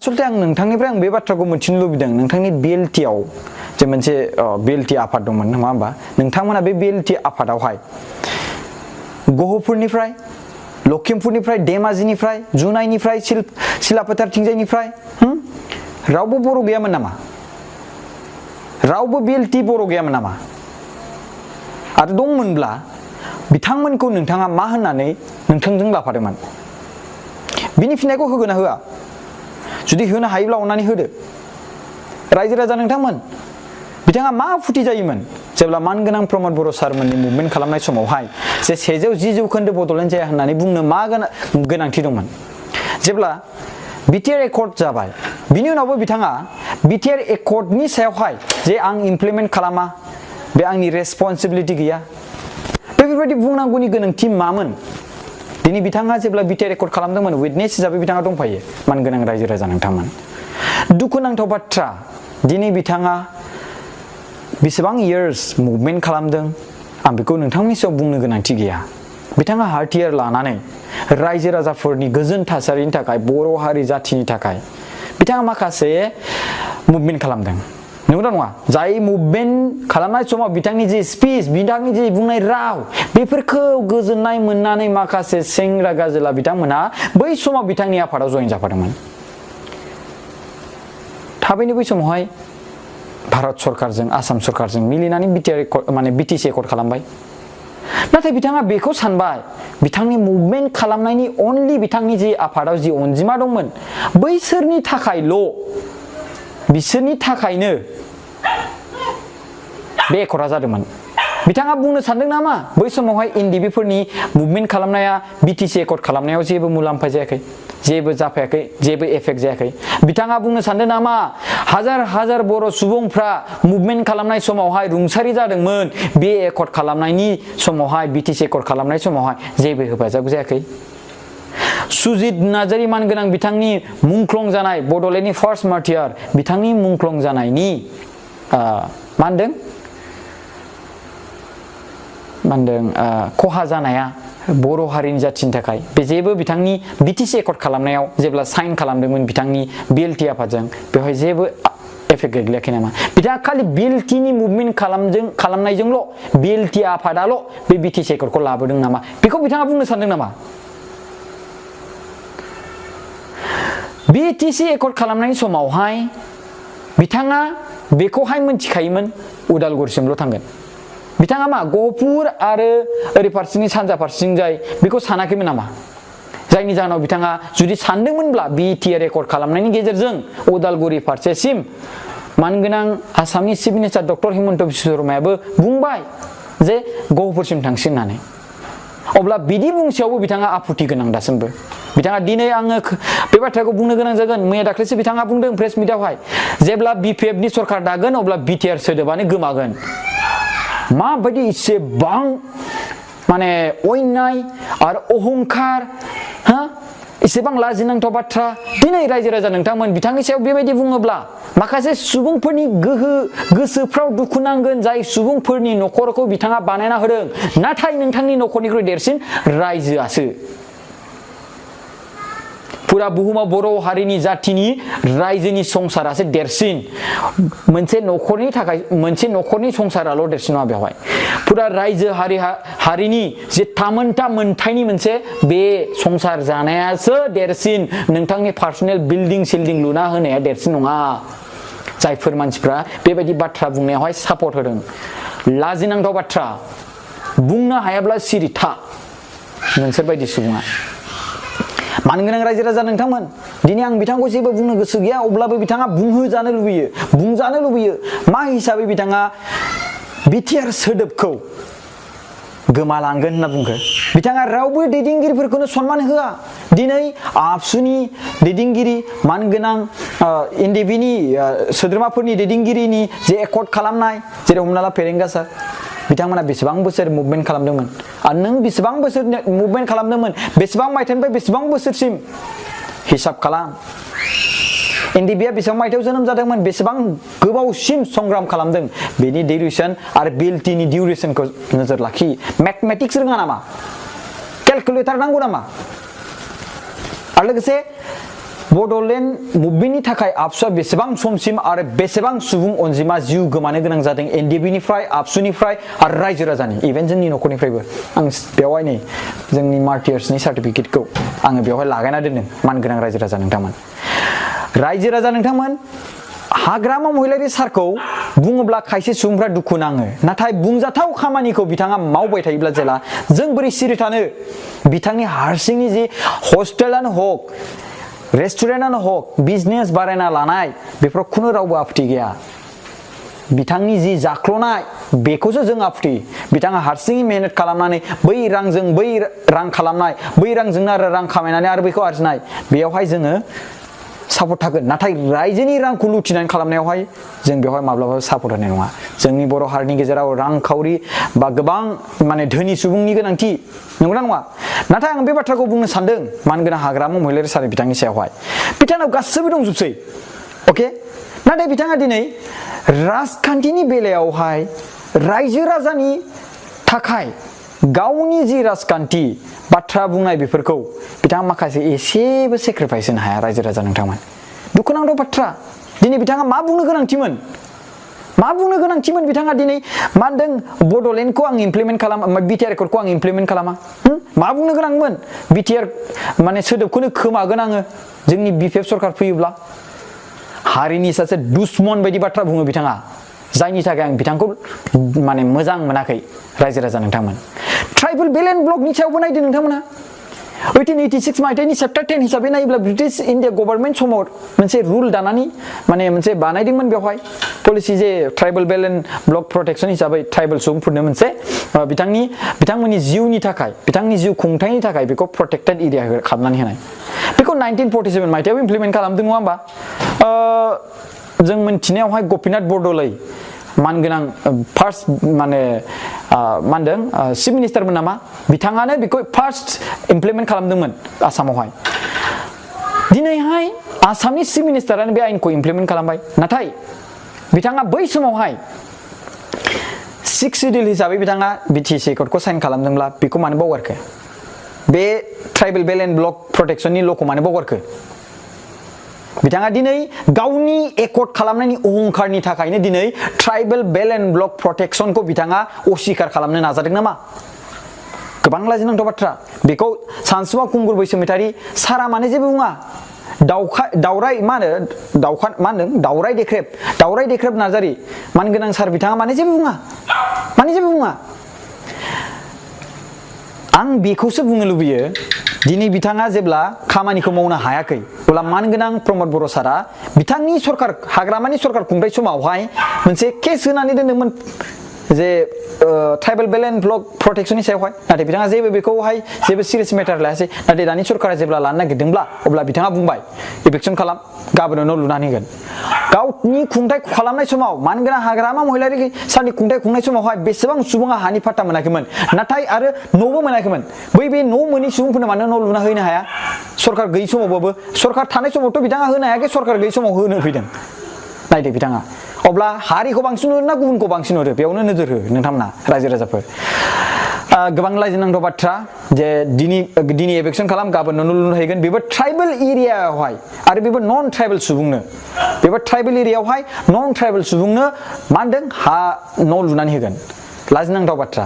आसलते आं नोंथांनिफ्राय आं बे बाथ्राखौ मिथिनो लुबैदों नोंथांनि BLT आव जे मोनसे BLT आफाद दंमोन नङा होमबा नोंथांमोना बे BLT आफादावहाय गहपुरनिफ्राय लखिमपुरनिफ्राय धेमाजिनिफ्राय जुनाइनिफ्राय सिलाफोथारथिंजायनिफ्राय रावबो बर' गैयामोन नामा रावबो BLT बर' गैयामोन नामा आरो दंमोनब्ला बिथांमोनखौ नोंथाङा मा होननानै नोंथांजों लाफादोंमोन बिनि फिननायखौ होगोन ना होआ जुदि होनो हायोब्ला अननानै होदो रायजो राजा नोंथांमोन बिथाङा मा फुथि जायोमोन जेब्ला मानगोनां प्रमद बर' सारमोननि मुभमेन्ट खालामनाय समावहाय जे 110 बड'लेण्ड जाया होननानै बुंनो मा गोनांथि दंमोन जेब्ला BTR एकर्ड जाबाय बिनि उनावबो बिथाङा BTR एकर्डनि सायावहाय जे आं इमप्लिमेन्ट खालामा बे आंनि रेसपन्सिबिलिटि गैया बेफोरबायदि बुंनांगौनि गोनांथि मामोन दिनै बिथाङा जेब्ला BTR एकर्ड खालामदोंमोन विटनेस हिसाबै बिथाङा दंफायो मानगोनां रायजो राजा नोंथांमोन दुखुनांथाव बाथ्रा दिनै बिथाङा बेसेबां इयार्स मुभमेन्ट खालामदों आं बेखौ नोंथांनि सायाव बुंनो गोनांथि गैया बिथाङा हाथियार लानानै रायजो राजाफोरनि गोजोन थासारिनि थाखाय बर' हारि जाथिनि थाखाय बिथाङा माखासे मुभमेन्ट खालामदों नंगौना नङा जाय मुभमेन्ट खालामनाय समाव बिथांनि जि स्पिच बिथांनि जि बुंनाय राव बेफोरखौ गोजोननाय मोननानै माखासे सेंग्रा गाजोला बिथांमोना बै समाव बिथांनि आफादाव जइन जाफादोंमोन थाबैनो बै समावहाय भारत सरकारजों आसाम सरकारजों मिलिनानै BTC एकर्ड खालामबाय नाथाय बिथाङा बेखौ सानबाय बिथांनि मुभमेन्ट खालामनायनि अनलि बिथांनि जि आफादाव जि अनजिमा दंमोन बैसोरनि थाखायल' बिसोरनि थाखायनो बे एकर्डा जादोंमोन बिथाङा बुंनो सानदों नामा बै समावहाय NDB फोरनि मुभमेन्ट खालामनाया BTC एकर्ड खालामनायाव जेबो मुलाम्फा जायाखै जेबो जाफायाखै जेबो एफेक्ट जायाखै बिथाङा बुंनो सानदों नामा हाजार बर' सुबुंफ्रा मुभमेन्ट खालामनाय समावहाय रुंसारि जादोंमोन बे एकर्ड खालामनायनि समावहाय BTC एकर्ड खालामनाय समावहाय जेबो हेफाजाब जायाखै सुजित नार्जारी मानगोनां बिथांनि मुंख्लं जानाय बड'लेण्डनि फार्स्ट मार्टियार बिथांनि मुंख्लं जानायनि मा होनदों खहा जानाया बर' हारिनि जाथिनि थाखाय बे जेबो बिथांनि BTC एकर्ड खालामनायाव जेब्ला साइन खालामदोंमोन बिथांनि BLT आफादजों बेवहाय जेबो एफेक्ट गोग्लैयाखै नामा बिथाङा खालि BLT नि मुभमेन्ट खालामनायजोंल' BLT आफादाल' बे BTC एकर्डखौ लाबोदों नामा बेखौ बिथाङा बुंनो सानदों नामा BTC एकर्ड खालामनायनि समावहाय बिथाङा बेखौहाय मिथिखायोमोन उदालगुरिसिमल' थांगोन बिथाङा मा गहपुर आरो ओरै फारसेनि सानजा फारसेथिं जाय बेखौ सानाखैमोन नामा जायनि जाहोनाव बिथाङा जुदि सानदोंमोनब्ला BTR एकर्ड खालामनायनि गेजेरजों उदालगुरि फारसेसिम मानगोनां आसामनि chief minister doctor Himanta Biswa शर्मायाबो बुंबाय जे गहपुरसिम थांसिन होननानै अब्ला बिदि बुंसेयावबो बिथाङा आफुथि गोनां दासिमबो बिथाङा दिनै आङो बे बाथ्राखौ बुंनो गोनां जागोन मैया दाख्लैसो बिथाङा बुंदों प्रेस मिटआवहाय जेब्ला BPF नि सरकार दागोन अब्ला BTR सोदोबानो गोमागोन माबायदि एसेबां माने अयनाय आरो अहंकार एसेबां लाजिनांथाव बाथ्रा दिनै रायजो राजा नोंथांमोन बिथांनि सायाव बेबायदि बुङोब्ला माखासे सुबुंफोरनि गोसोफ्राव दुखु नांगोन जाय सुबुंफोरनि न'खरखौ बिथाङा बानायना होदों नाथाय नोंथांनि न'खरनिख्रुइ देरसिन रायजोआसो पुरा बुहुमाव बर' हारिनि जाथिनि रायजोनि संसारासो देरसिन मोनसे न'खरनि संसाराल' देरसिन नङा बेवहाय पुरा रायजो हारिनि जे थामोनथा मोनथायनि मोनसे बे संसार जानायासो देरसिन नोंथांनि पार्सनेल बिल्डिं सिल्डिं लुना होनाया देरसिन नङा जायफोर मानसिफ्रा बेबायदि बाथ्रा बुंनायावहाय सापर्ट होदों लाजिनांथाव बाथ्रा बुंनो हायाब्ला सिरि था नोंसोर बायदि सुबुङा मानगोनां रायजो राजा नोंथांमोन दिनै आं बिथांखौ जेबो बुंनो गोसो गैया अब्लाबो बिथाङा बुंजानो लुबैयो मा हिसाबै बिथाङा BTR सोदोबखौ गोमालांगोन होनना बुंखो बिथाङा रावबो दैदेनगिरिफोरखौनो सनमान होआ दिनै आबसुनि दैदेनगिरि मानगोनां NDB नि सोद्रोमाफोरनि दैदेनगिरिनि जे एकर्ड खालामनाय जेरै हमना ला फेरेंगा सार बिथांमोना बेसेबां बोसोर मुभमेन्ट खालामदोंमोन आरो नों बेसेबां बोसोर मुभमेन्ट खालामदोंमोन बेसेबां मायथाइनिफ्राय बेसेबां बोसोरसिम हिसाब खालाम NDBआ बेसेबां मायथाइयाव जोनोम जादोंमोन बेसेबां गोबावसिम संग्राम खालामदों बेनि डिउरेसन आरो BLT नि डिउरेसनखौ नोजोर लाखि मैथमेटिक्स रोङा नामा केलकुलेटर नांगौ नामा आरो लोगोसे बड'लेण्ड मुभमेन्टनि थाखाय आबसुआ बेसेबां समसिम आरो बेसेबां सुबुं अनजिमा जिउ गोमानो गोनां जादों एनडिएफबिनिफ्राय आबसुनिफ्राय आरो रायजो राजानि इभेन जोंनि न'खरनिफ्रायबो आं बेवहाय नै जोंनि मार्टियार्सनि सार्टिफिकेटखौ आङो बेवहाय लागायना दोनदों मानगोनां रायजो राजा नोंथांमोन रायजो राजा नोंथांमोन हाग्रामा महिलारि सारखौ बुङोब्ला खायसे सुबुंफ्रा दुखु नाङो नाथाय बुंजाथाव खामानिखौ बिथाङा मावबाय थायोब्ला जेला जों बोरै सिरि थानो बिथांनि हारसिंनि जि हस्टेलानो हक रेस्टुरेन्टआनो हक बिजनेस बारायना लानाय बेफोराव खुनु रावबो आपत्ति गैया बिथांनि जि जाख्ल'नाय बेखौसो जों आपत्ति बिथाङा हारसिङै मेहनत खालामनानै बै रांजों बै रां खालामनाय बै रांजोंनो आरो रां खामायनानै आरो बेखौ आरजिनाय बेयावहाय जोङो सापर्ट थागोन नाथाय रायजोनि रांखौ लुथिनानै खालामनायावहाय जों बेवहाय माब्लाबाबो सापर्ट होनाय नङा जोंनि बर' हारिनि गेजेराव रांखावरि बा गोबां माने धोनि सुबुंनि गोनांथि नंगौना नङा नाथाय आं बे बाथ्राखौ बुंनो सानदों मानगोनां हाग्रामा महिलारि सार बिथांनि सायावहाय बिथांनाव गासैबो दंजोबसै अके नाथाय बिथाङा दिनै राजखान्थिनि बेलायावहाय रायजो राजानि थाखाय गावनि जि राजखान्थि बाथ्रा बुंनाय बेफोरखौ बिथाङा माखासे एसेबो सेक्रिफाइस होनो हाया रायजो राजा नोंथांमोन दुखुनांथाव बाथ्रा दिनै बिथाङा मा बुंनो गोनांथिमोन बिथाङा दिनै मा होनदों बड'लेण्डखौ आं इमप्लिमेन्ट खालामा बिटिआर रेकर्डखौ आं इमप्लिमेन्ट खालामा मा बुंनो गोनांमोन बिटिआर माने सोदोबखौनो खोमागोन आङो जोंनि बिपिएफ सरकार फैयोब्ला हारिनि सासे दुश्मन बायदि बाथ्रा बुङो बिथाङा जायनि थाखाय आं बिथांखौ माने मोजां मोनाखै रायजो राजा नोंथांमोन ट्राइबेल बेलेन्स ब्लकनि सायावबो नायदो नोंथांमोना 1886 मायथाइनि चैप्टार 10 हिसाबै नायोब्ला ब्रिटिश इन्डिया गभर्नमेन्ट समाव मोनसे रुल दानानै माने मोनसे बानायदोंमोन बेवहाय पलिसि जे ट्राइबेल बेलेन्स ब्लक प्रोटेक्शन हिसाबै ट्राइबेल सुबुंफोरनो मोनसे बिथांमोननि जिउनि थाखाय बिथांनि जिउ खुंथायनि थाखाय बेखौ प्रोटेक्टेड एरिया खालामनानै होनाय बेखौ 1947 मायथाइयाव इमप्लिमेन्ट खालामदों नङा होमबा जों मोनथिनायावहाय गपिनाथ बरदलै मानगोनां फार्स्ट माने मा होनदों चिफ मिनिस्टारमोन नामा बिथाङानो बेखौ फार्स्ट इमप्लिमेन्ट खालामदोंमोन आसामावहाय दिनैहाय आसामनि चिफ मिनिस्टारानो बे आयेनखौ इमप्लिमेन्ट खालामबाय नाथाय बिथाङा बै समावहाय 6 शिड्युल हिसाबै बिथाङा बिटिसि रेकर्डखौ साइन खालामदोंब्ला बेखौ मानो बावगारखो बे ट्राइबेल बेलेन्स ब्लक प्रोटेक्शननि ल'खौ मानो बावगारखो बिथाङा दिनै गावनि एकर्ड खालामनायनि अहंकारनि थाखायनो दिनै ट्राइबेल बेलेन्स ब्लक प्रोटेक्शनखौ बिथाङा अस्वीकार खालामनो नाजादों नामा गोबां लाजिनांथाव बाथ्रा बेखौ सानसुमा खुंगुर बैसोमुतियारि सारा माने जेबो बुङा दावराय मा होनदों दावराय देख्रेब नार्जारि मानगोनां सार बिथाङा माने जेबो बुङा आं बेखौसो बुंनो लुबैयो दिनै बिथाङा जेब्ला खामानिखौ मावनो हायाखै अब्ला मानगोनां प्रमद बर' सारा बिथांनि सरकार हाग्रामानि सरकार खुंथाय समावहाय मोनसे केस होनानै दोनदोंमोन जे ट्राइबेल बेलेन्स ब्लक प्रोटेक्शननि सायावहाय नाथाय बिथाङा बेखौहाय जेबो सिरियास मेटार लायासै नाथाय दानि सरकारा जेब्ला लानो नागिरदोंब्ला अब्ला बिथाङा बुंबाय इभिक्सन खालाम गाबोन न' लुनानै होगोन गावनि खुंथाय खालामनाय समाव मानगोनां हाग्रामा महिलारि सारनि खुंथाय खुंनाय समावहाय बेसेबां सुबुङा हानि फाट्टा मोनाखैमोन नाथाय आरो न'बो मोनाखैमोन बे न' मोनै सुबुंफोरनो मानो न' लुना होनो हाया सरकार गैयै समावबाबो सरकार थानाय समावथ' बिथाङा होनो हायाखै सरकार गैयै समाव होनो फैदों नायदो बिथाङा अब्ला हारिखौ बांसिन हरो ना गुबुनखौ बांसिन हरो बेयावनो नोजोर हो नोंथांमोना रायजो राजाफोर गोबां लाजिनांथाव बाथ्रा जे दिनै एभिक्सन खालाम गाबोन न' लुनो हैगोन बेबो ट्राइबेल एरियायावहाय आरो बेबो नन ट्राइबेल सुबुंनो बेबो ट्राइबेल एरियायावहाय नन ट्राइबेल सुबुंनो मा होनदों हा न' लुनानै होगोन लाजिनांथाव बाथ्रा